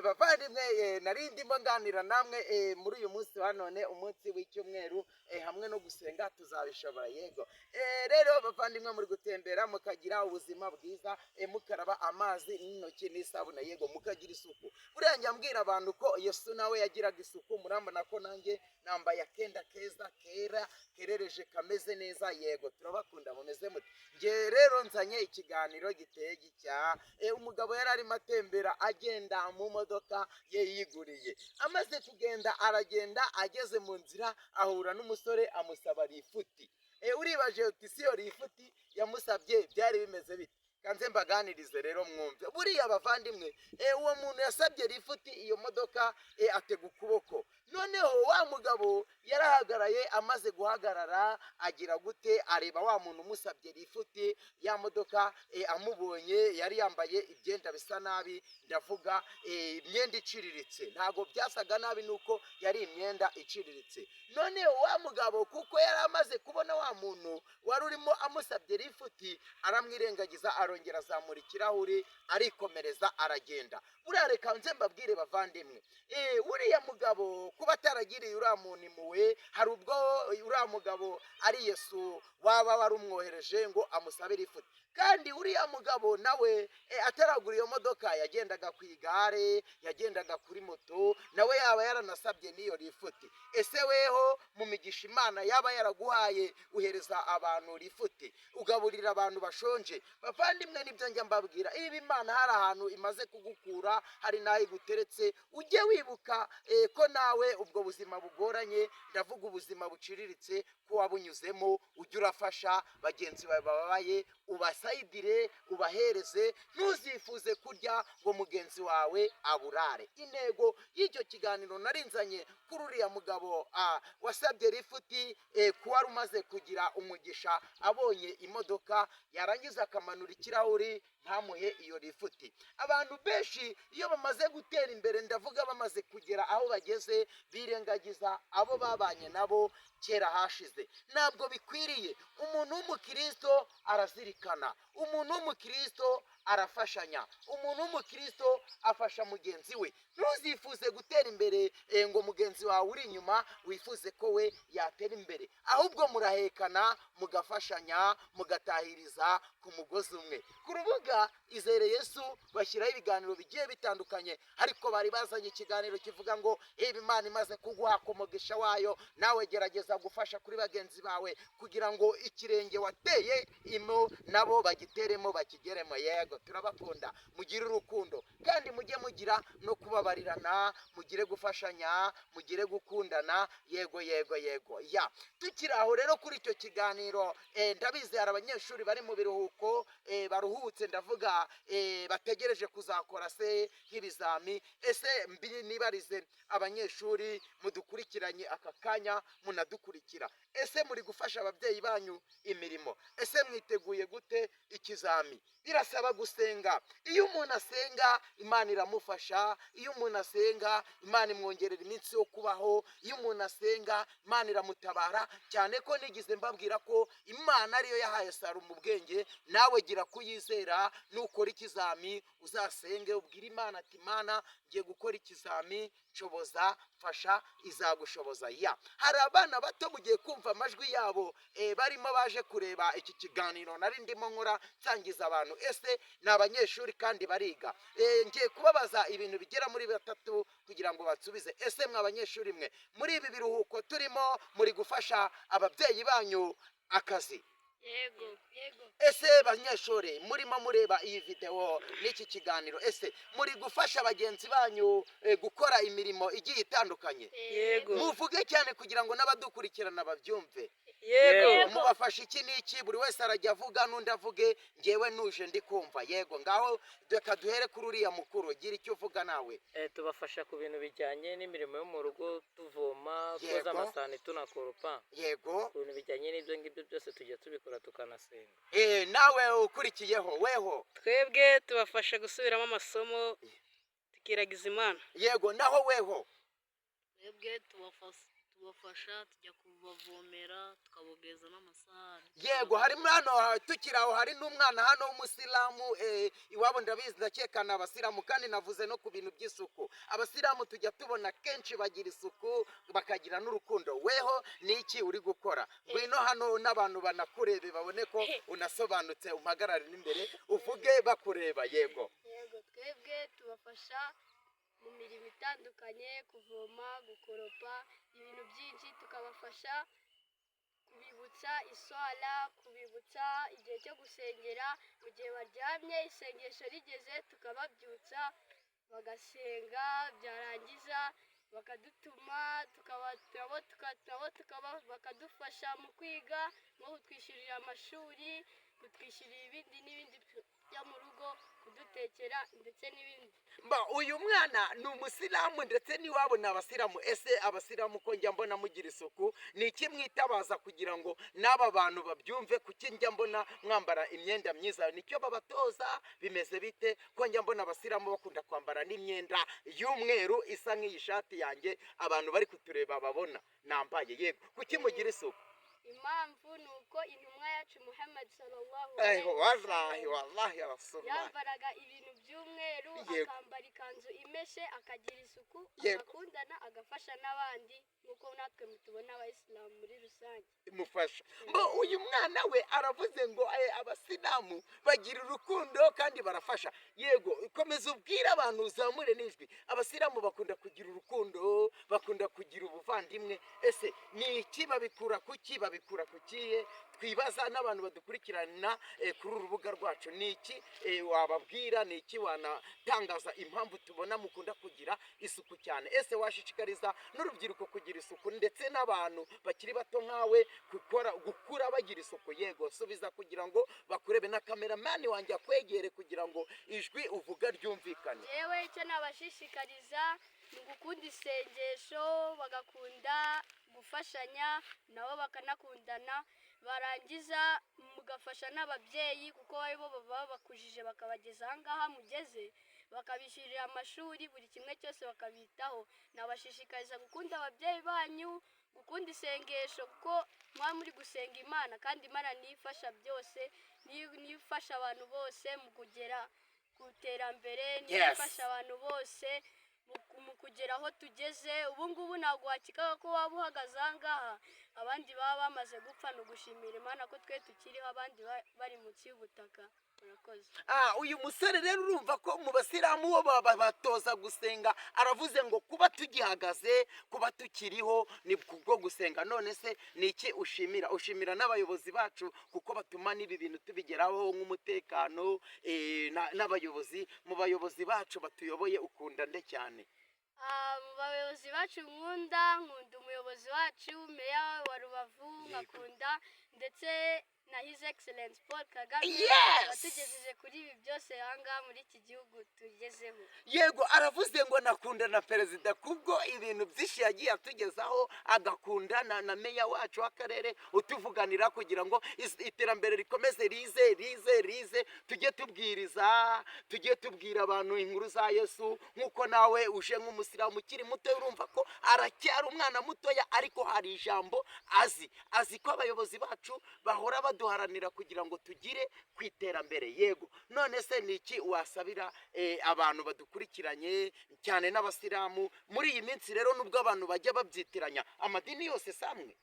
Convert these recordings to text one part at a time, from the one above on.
Bavandimwe, nari ndimo nganira namwe muri uyu munsi wa none, umunsi w'icyumweru, hamwe no gusenga tuzabishobora. Yego. Rero bavandimwe, muri gutembera mukagira ubuzima bwiza, mukaraba amazi n'intoki n'isabune, yego, mukagira isuku. Buriya njya mbwira abantu ko Yesu nawe yagiraga isuku. Murambona ko nanjye nambaye akenda keza, kera, kerereje, kameze neza. Yego, turabakunda. Mumeze mute? Nge rero nzanye ikiganiro giteye gitya. Umugabo yari arimo atembera, agenda mu modoka ye yiguriye. Amaze kugenda, aragenda, ageze mu nzira ahura n'umusore, amusaba lifuti. Uribaje uti: "Si iyo lifuti yamusabye byari bimeze bite?" Kanze mbaganirize rero mwumve. Buriya bavandimwe, uwo muntu yasabye lifuti, iyo modoka, atega ukuboko. Noneho wa mugabo yarahagaraye. Amaze guhagarara, agira gute? Areba wa muntu umusabye lifuti ya modoka. Amubonye, yari yambaye ibyenda bisa nabi, ndavuga imyenda iciriritse. Ntabwo byasaga nabi, nuko yari imyenda iciriritse. Noneho wa mugabo, kuko yari amaze kubona wa muntu wari urimo amusabye lifuti, aramwirengagiza, arongera azamura ikirahuri, arikomereza, aragenda. Buriya reka nze mbabwire bavandimwe, uriya mugabo kuba ataragiriye uriya muntu impuhwe, hari ubwo uriya mugabo ari Yesu waba warumwohereje ngo amusabe lifuti. Kandi uriya mugabo nawe, ataragura iyo modoka, yagendaga ku igare, yagendaga kuri moto, nawe yaba yaranasabye n'iyo lifuti. Ese weho, mu migisha Imana yaba yaraguhaye, uhereza abantu lifuti, ugaburira abantu bashonje? Bavandimwe, nibyo njya mbabwira. Iba Imana hari ahantu imaze kugukura, hari n'aho iguteretse, ujye wibuka ko nawe ubwo buzima bugoranye, ndavuga ubuzima buciriritse, ko wabunyuzemo. Ujye urafasha bagenzi bawe bababaye, ubasayidire, ubahereze. Ntuzifuze kurya ngo mugenzi wawe aburare. Intego y'icyo kiganiro narinzanye kuri uriya mugabo wasabye lifuti, kuba wari umaze kugira umugisha, abonye imodoka, yarangiza akamanura ikirahuri ntamuhe iyo lifuti. Abantu benshi iyo bamaze gutera imbere, ndavuga bamaze kugera aho bageze, birengagiza abo babanye nabo kera hashize. Ntabwo bikwiriye. Umuntu w'umukristo arazirikana, umuntu w'umukristo arafashanya, umuntu w'umukristo afasha mugenzi we. Ntuzifuze gutera imbere ngo mugenzi wawe uri inyuma wifuze ko we yatera imbere, ahubwo murahekana, mugafashanya, mugatahiriza ku mugozi umwe. Ku rubuga Izere Yesu bashyiraho ibiganiro bigiye bitandukanye, ariko bari bazanye ikiganiro kivuga ngo iba Imana imaze kuguha ku mugisha wayo, nawe gerageza gufasha kuri bagenzi bawe kugira ngo ikirenge wateye imo nabo bagiteremo, bakigeremo. Yego, turabakunda. Mugire urukundo, kandi mujye mugira no kubabarirana, mugire gufashanya, mugire gukundana. Yego, yego, yego. Ya, tukiri aho rero kuri icyo kiganiro, ndabizi hari abanyeshuri bari mu biruhuko, baruhutse, ndavuga bategereje kuzakora se nk'ibizami. Ese mbi nibarize abanyeshuri mudukurikiranye aka kanya, munadukurikira, ese muri gufasha ababyeyi banyu imirimo? Ese mwiteguye gute ikizami? Birasaba gusenga. Iyo umuntu asenga, Imana iramufasha. Iyo umuntu asenga, Imana imwongerera iminsi yo kubaho. Iyo umuntu asenga, Imana iramutabara, cyane ko nigeze mbabwira ko Imana ariyo yahaye Salomo ubwenge. Nawe gira kuyizera. Nukora ikizami uzasenge, ubwire Imana ati: "Imana, ngiye gukora ikizami, nshoboza, mfasha." Izagushoboza. Ya, hari abana bato mugiye kumva amajwi yabo, barimo baje kureba iki kiganiro nari ndimo nkora nsangiza abantu. Ese ni abanyeshuri kandi bariga. Ngiye kubabaza ibintu bigera muri batatu kugira ngo basubize. Ese mwe abanyeshuri mwe, muri ibi biruhuko turimo, muri gufasha ababyeyi banyu akazi? Yego, yego. Ese banyeshuri murimo mureba iyi videwo n'iki kiganiro, ese muri gufasha bagenzi banyu gukora imirimo igiye itandukanye? Yego. Muvuge cyane kugira ngo n'abadukurikirana babyumve. Yego. Mubafasha iki n'iki? Buri wese arajya avuga n'undi avuge, ngewe nuje ndi kumva. Yego, ngaho reka duhere kuri uriya mukuru, gira icyo uvuga nawe. Tubafasha ku bintu bijyanye n'imirimo yo mu rugo, tuvoma, twoza amasahani, tunakoropa. Ku bintu bijyanye n'ibyo ngibyo byose tujya tubikora, tukanasenga. Nawe ukurikiyeho, weho? Twebwe tubafasha gusubiramo amasomo, tukiragiza Imana. Yego, naho weho? Twebwe Kubafasha, tujya kubavomera, tukabogeza n'amasahani. Yego, harimo hano, tukiri aho, hari n'umwana hano w'umusilamu. Iwabo ndabizi, ndakeka ni abasilamu, kandi navuze no ku bintu by'isuku. Abasilamu tujya tubona kenshi bagira isuku, bakagira n'urukundo. Weho ni iki uri gukora? Ngwino hano n'abantu banakurebe, babone ko unasobanutse. Umpagarare n'imbere, uvuge bakureba. Yego. Yego, twebwe tubafasha mu mirimo itandukanye: kuvoma, gukoropa, ibintu byinshi. Tukabafasha kubibutsa iswala, kubibutsa igihe cyo gusengera. Mu gihe baryamye, isengesho rigeze, tukababyutsa bagasenga, byarangiza bakadutuma, tukaba nabo nabo tukaba bakadufasha mu kwiga, nko kutwishyurira amashuri, kutwishyurira ibindi n'ibindi byo mu rugo, kudutekera ndetse n'ibindi. Mba uyu mwana ni umusilamu, ndetse n'iwabo ni abasilamu. Ese abasilamu ko njya mbona mugira isuku, ni iki mwitabaza kugira ngo n'aba bantu babyumve? Kuki njya mbona mwambara imyenda myiza? Nicyo babatoza? Bimeze bite ko njya mbona abasilamu bakunda kwambara n'imyenda y'umweru isa nk'iyi shati yanjye abantu bari kutureba babona nambaye? Yego, kuki mugira isuku? Impamvu ni uko intumwa yacu Muhammad sallallahu Eh, alaihi wallahi wasallam wallahi rasulullah yambaraga ibintu by'umweru, akambara ikanzu imeshe, akagira isuku, agakundana, agafasha n'abandi, nk'uko natwe mutubona abayisilamu muri rusange. Mufasha mbo. Uyu mwana we aravuze ngo abasilamu bagira urukundo kandi barafasha. Yego, komeza ubwire abantu, uzamure n'ijwi. Abasilamu bakunda kugira urukundo, bakunda kugira ubuvandimwe. Ese ni iki babikura? Kuki babikura? Ku kihe twibaza n'abantu badukurikirana kuri uru rubuga rwacu, ni iki wababwira? Ni iki wanatangaza impamvu tubona mukunda kugira isuku cyane? Ese washishikariza n'urubyiruko kugira isuku, ndetse n'abantu bakiri bato nkawe gukora, gukura bagira isuku? Yego, subiza kugira ngo bakurebe, na kameramani wanjye akwegere kugira ngo ijwi uvuga ryumvikane. Yewe, icyo nabashishikariza ni ugukunda isengesho, bagakunda gufashanya nabo, bakanakundana, barangiza mugafasha n'ababyeyi, kuko aribo baba babakujije bakabageza aha ngaha mugeze, bakabishyurira amashuri, buri kimwe cyose bakabitaho. Nabashishikariza gukunda ababyeyi banyu, gukunda isengesho, kuko muba muri gusenga Imana, kandi Imana niyo ifasha byose, niyo ifasha abantu bose mu kugera ku iterambere, niyo ifasha abantu bose mu kugera aho tugeze ubu ngubu. Ntabwo wakekaga ko waba uhagaze aha ngaha, abandi baba bamaze gupfa. Ni ugushimira Imana ko twe tukiriho, abandi bari munsi y'ubutaka. Murakoze. Ah, uyu musore rero, urumva ko mu basilamu bo batoza gusenga. Aravuze ngo kuba tugihagaze, kuba tukiriho, ni kubwo gusenga. None se ni iki ushimira? Ushimira n'abayobozi bacu kuko batuma n'ibi bintu tubigeraho, nk'umutekano, n'abayobozi. Mu bayobozi bacu batuyoboye, ukunda nde cyane? Ah, mu bayobozi bacu nkunda umuyobozi wacu meya wa Rubavu, nkakunda ndetse na His Excellence Paul Kagame, watugejeje kuri ibi byose aha ngaha muri iki gihugu tugezeho. Yego, aravuze ngo nakunda na perezida kubwo ibintu byinshi yagiye atugezaho, agakunda na meya wacu w'akarere utuvuganira kugira ngo iterambere rikomeze rize, rize, rize. Tujye tubwiriza, tujye tubwira abantu inkuru za Yesu, nk'uko nawe uje nk'umusilamu ukiri muto. Urumva ko aracyari umwana mutoya, ariko hari ijambo azi. Azi ko abayobozi bacu bahora baduharanira kugira ngo tugire ku iterambere. Yego, none se ni iki wasabira abantu badukurikiranye cyane n'abasilamu muri iyi minsi? Rero nubwo abantu bajya babyitiranya, amadini yose si amwe.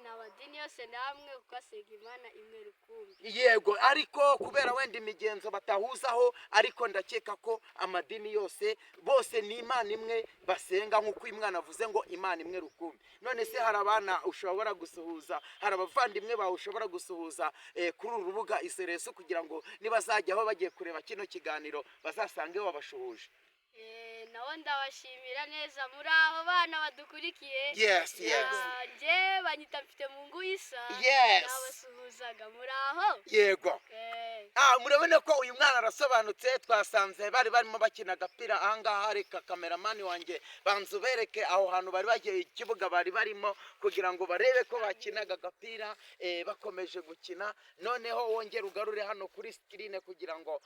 Ni amadini yose namwe, kuko asenga Imana imwe rukumbi. Yego, ariko kubera wenda imigenzo batahuzaho, ariko ndakeka ko amadini yose, bose ni Imana imwe basenga, nk'uko uyu mwana avuze ngo Imana imwe rukumbi. None se hari abana ushobora gusuhuza, hari abavandimwe bawe ushobora gusuhuza kuri uru rubuga Isereso, kugira ngo nibazajyaho bagiye kureba kino kiganiro bazasange wabashuhuje? Nabo ndabashimira neza. Muri aho bana badukurikiye, njye banyita mfite mu nguyisa. Nabasuhuzaga, muri aho. Murabona ko uyu mwana arasobanutse. Twasanze bari barimo bakina agapira ahangaha. Reka cameraman wanjye banza ubereke aho hantu bari bagiye, ikibuga bari barimo, kugira ngo barebe ko bakinaga agapira. Bakomeje gukina. Noneho wongere ugarure hano kuri screen kugira ngo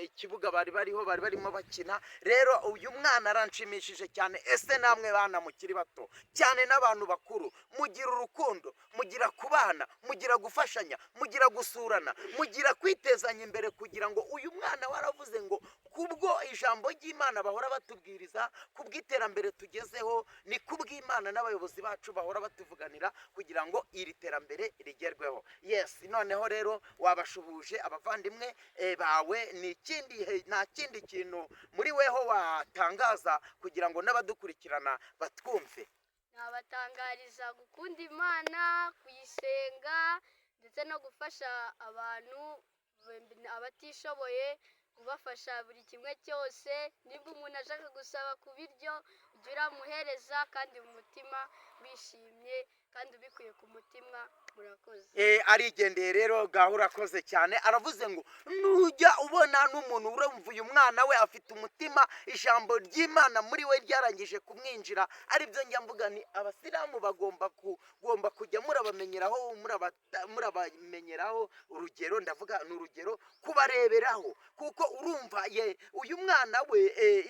ikibuga bari bariho, bari barimo bakina. Rero uyu mwana aranshimishije cyane. Ese namwe bana mukiri bato cyane n'abantu bakuru, mugira urukundo, mugira kubana, mugira gufashanya, mugira gusurana, mugira kwitezanya imbere? Kugira ngo uyu mwana waravuze ngo kubwo ijambo ry'Imana bahora batubwiriza, kubw'iterambere tugezeho, ni kubw'Imana n'abayobozi bacu bahora batuvuganira kugira ngo iri terambere rigerweho. Yes, noneho rero wabashuhuje abavandimwe bawe. Ni ikindi nta kindi kintu muri weho watangaza kugira ngo n'abadukurikirana batwumve? Nabatangariza gukunda Imana, kuyisenga, ndetse no gufasha abantu abatishoboye, kubafasha buri kimwe cyose. Nimba umuntu ashaka gusaba ku biryo, ujye uramuhereza kandi mu mutima wishimye kandi ubikuye ku mutima. Murakoze. Arigendeye rero. Gaho urakoze cyane. Aravuze ngo nujya ubona n'umuntu, urumva uyu mwana we afite umutima, ijambo ry'Imana muri we ryarangije kumwinjira. Aribyo njya mvuga ni abasilamu bagomba kugomba kujya murabamenyeraho, murabamenyeraho urugero. Ndavuga ni urugero kubareberaho, kuko urumva ye uyu mwana we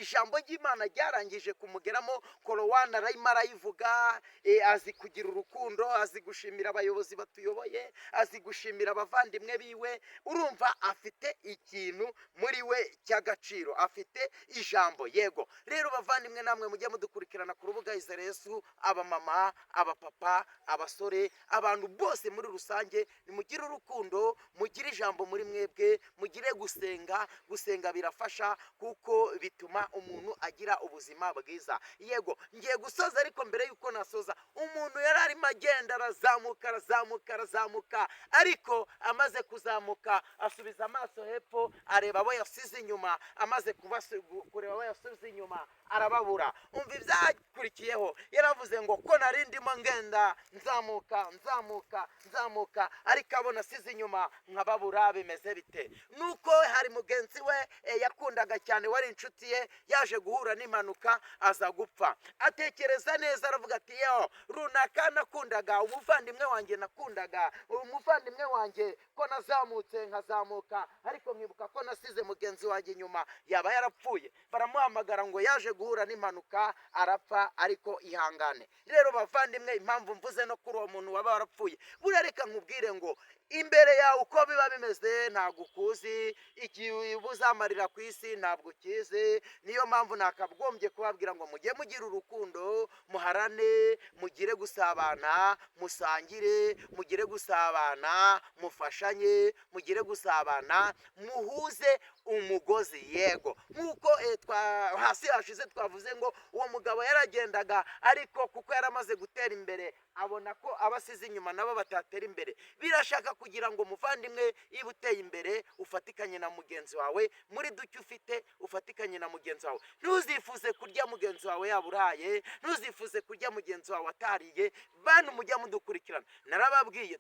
ijambo ry'Imana ryarangije kumugeramo. Korowani arayimo arayivuga, azi kugira urukundo, azi gushimira abayobozi batuyoboye, azi gushimira abavandimwe biwe. Urumva afite ikintu muri we cy'agaciro, afite ijambo. Yego rero bavandimwe, namwe mujye mudukurikirana ku rubuga Izere Yesu, abamama, abapapa, abasore, abantu bose muri rusange, nimugire urukundo, mugire ijambo muri mwebwe, mugire gusenga. Gusenga birafasha kuko bituma umuntu agira ubuzima bwiza. Yego, ngiye gusoza, ariko mbere y'uko nasoza, umuntu yari arimo agenda arazamuka, arazamuka, arazamuka, ariko amaze kuzamuka asubiza amaso hepfo, areba abo yasize inyuma. Amaze kureba abo yasize inyuma arababura. Umva ibyakurikiyeho. Yaravuze ngo ko nari ndimo ngenda nzamuka, nzamuka, nzamuka, ariko abo nasize inyuma nkababura, bimeze bite? Nuko hari mugenzi we yakundaga cyane, wari inshuti ye, yaje guhura n'impanuka aza gupfa. Atekereza neza, aravuga ati: "Yo, runaka nakundaga, umuvandimwe wanjye nakundaga, umuvandimwe wanjye, ko nazamutse nkazamuka, ariko nkibuka ko nasize mugenzi wanjye inyuma, yaba yarapfuye?" Baramuhamagara ngo yaje guhura n'impanuka arapfa, ariko ihangane. Rero bavandimwe, impamvu mvuze no kuri uwo muntu waba warapfuye, buriya reka nkubwire ngo imbere yawe uko biba bimeze ntabwo ukuzi, igihe uzamarira ku isi ntabwo ukizi. Niyo mpamvu nakagombye kubabwira ngo mujye mugira urukundo, muharane, mugire gusabana, musangire, mugire gusabana, mufashanye, mugire gusabana, muhuze umugozi. Yego, nk'uko hasi hashize twavuze ngo uwo mugabo yaragendaga, ariko kuko yaramaze gutera imbere abona ko abasize inyuma nabo batatera imbere. Birashaka kugira ngo muvandimwe, niba uteye imbere, ufatikanye na mugenzi wawe muri duke ufite, ufatikanye na mugenzi wawe. Ntuzifuze kurya mugenzi wawe yaburaye, ntuzifuze kurya mugenzi wawe atariye. Bantu mujya mudukurikirana, narababwiye.